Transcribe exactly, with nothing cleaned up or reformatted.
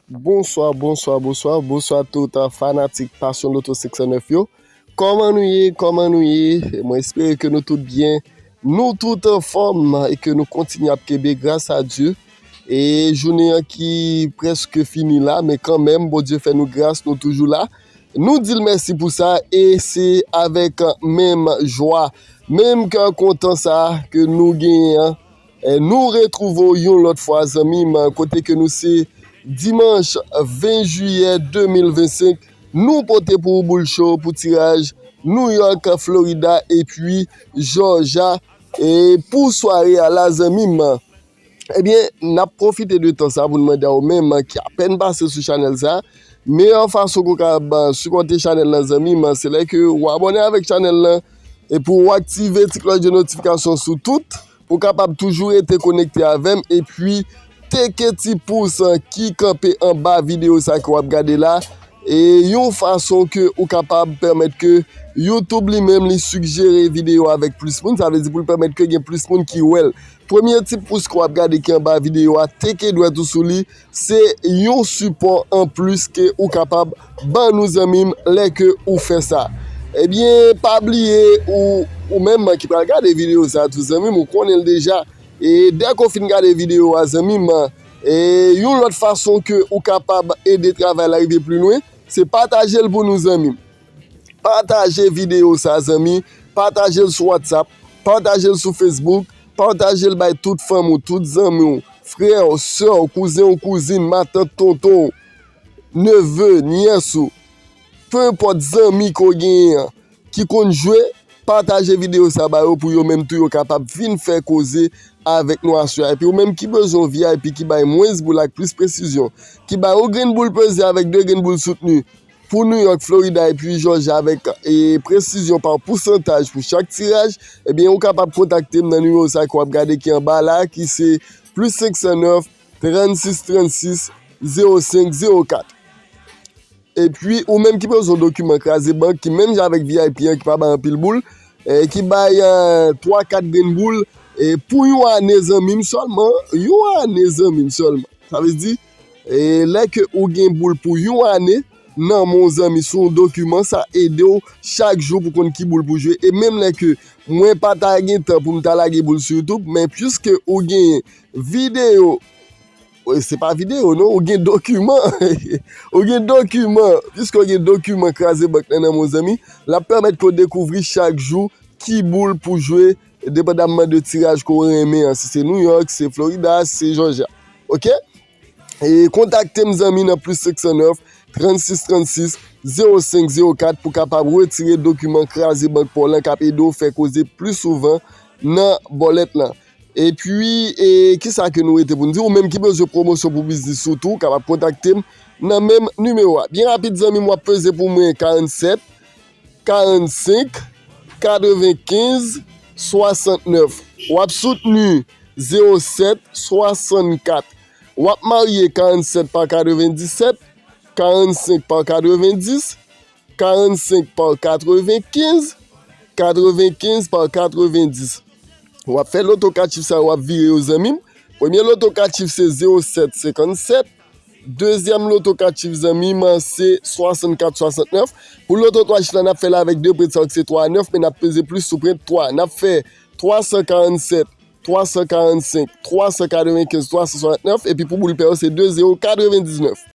Bonswa, bonswa, bonswa, bonswa tout, uh, fanatik Passion Lotto senk san nèf yo. Kòman nou ye? Kòman nou ye? Mwen espere ke nou tout byen. Nou tout anfòm e ke nou kontinye ap kenbe gras a Dye. E jounen an ki prèske fini la, men kanmenm, Bondye fè nou gras, nou toujou la. Nou di l mèsi pou sa e se avèk menm jwa, menm kè kontan sa ke nou genyen an. E nou retwouve w yon lòt fwa, zanmi m, kote ke nou se dimanch ven jiyè de mil ven senk. Nou pote pou ou boul cho pou tiraj New York, Florida, epi Georgia, e pou sware a la, zanmi m. Ebyen, n ap pwofite de tan sa pou n mande a ou menm ki apèn pase sou chanèl sa, meyè fason ke w kapab sipòte chanèl lan, zanmi m, se lè ke w abòne avèk chanèl lan, epi w aktive ti klòch de notifikasyon sou tout, pou w kapab toujou rete konekte avè m, epi teke ti pous ki kanpe anba videyo sa ke w ap gade la, e yon fason ke ou kapab pèmèt ke YouTube li menm li sigjere videyo avèk plis moun, sa vle di pou l pèmèt ke gen plis moun ki wè l. Premye ti pous ke w ap gade ki anba videyo a, teke dwèt ou sou li, se yon sipò anplis ke ou kapab ban nou, zanmi m, lè ke ou fè sa. Ebyen, pa bliye, ou, ou menm ki pral gade videyo sa tou, zanmi m, ou konnen l deja. E dèke w fin gade videyo a, zanmi m, e yon lòt fason ke ou kapab ede travay la rive pli lwen, se pataje l pou nou, zanmi m. Pataje videyo sa, zanmi. Pataje l sou WhatsApp. Pataje l sou Facebook. Pataje l bay tout fanmi w, tout zanmi w, frè w, sè w, kouzen w, kouzin, matant, tonton w, neve, nyès ou. Pe enpòt zanmi ke w genyen an ki konn jwe, pataje videyo sa ba yo pou yo menm tou yo kapab vin fè koze avèk nou aswè a. Epi ou menm ki bezwen yon V I P ki bay mwens boul ak plis presizyon, ki bay yon grenn boul peze avèk de grenn boul soutni, pou New York, Florida epi Georgia avèk, e, presizyon pa pousantaj pou chak tiraj, ebyen, ou kapab kontakte m nan nimewo sa ke w ap gade ki anba la, ki se plis senk san nèf, trannsis trannsis, zewo senk zewo kat. Epi, ou menm ki bezwen dokiman kraze bank, ki menm jan avèk V I P an, ki pa bay anpil boul, e, ki bay, e, twa, kat grenn boul, e, pou yon ane, zanmi m, sèlman, yon ane, zanmi m, sèlman. Sa vle di, e, lè ke ou gen boul pou yon ane nan men w, zanmi, sou yon dokiman, sa ede w chak jou pou konn ki boul pou jwe. E menm lè ke mwen pa ta gen tan pou m ta lage boul sou YouTube, men piske ou gen videyo, e, se pa videyo, non, ou gen dokiman, ou gen dokiman, piske ou gen dokiman kraze bank nan, nan men w, zanmi, l ap pèmèt ke w dekouvri chak jou ki boul pou jwe, depandamman de tiraj ke w renmen an, si se New York, si se Florida, si se Georgia. Oke? E kontakte m, zanmi, nan plis senk san nèf, trannsis trannsis, zewo senk zewo kat pou kapab retire dokiman kraze bank pa w lan k ap ede w fè koze pli souvan nan bòlèt lan. Epi, e, kisa ke nou rete pou n di? Ou menm ki bezwen pwomosyon pou biznis ou tou, kapab kontakte m nan menm nimewo a. Byen rapid, zanmi m, w ap peze pou mwen karannsèt, karannsenk, katrevenkenz, swasantnèf. W ap soutni zewo sèt, swasannkat. W ap marye karannsèt pa katrevendisèt, karannsenk pa katrevendis, karannsenk pa katrevenkenz, katrevenkenz pa katrevendis. W ap fè loto kat chif sa yo, w ap vire yo, zanmi m. Premye loto kat chif se zewo sèt senkannsèt. Dezyèm loto kat chif, zanmi m, se swasannkat swasantnèf. Pou loto twa chif la, n ap fè l avèk de prent sa yo ki se twa nèf, men n ap peze plis sou prent twa. N ap fè twa san karannsèt, twa san karannsenk, twa san katrevenkenz, twa san swasantnèf, epi pou boul pè yo, se de zewo katrevendiznèf.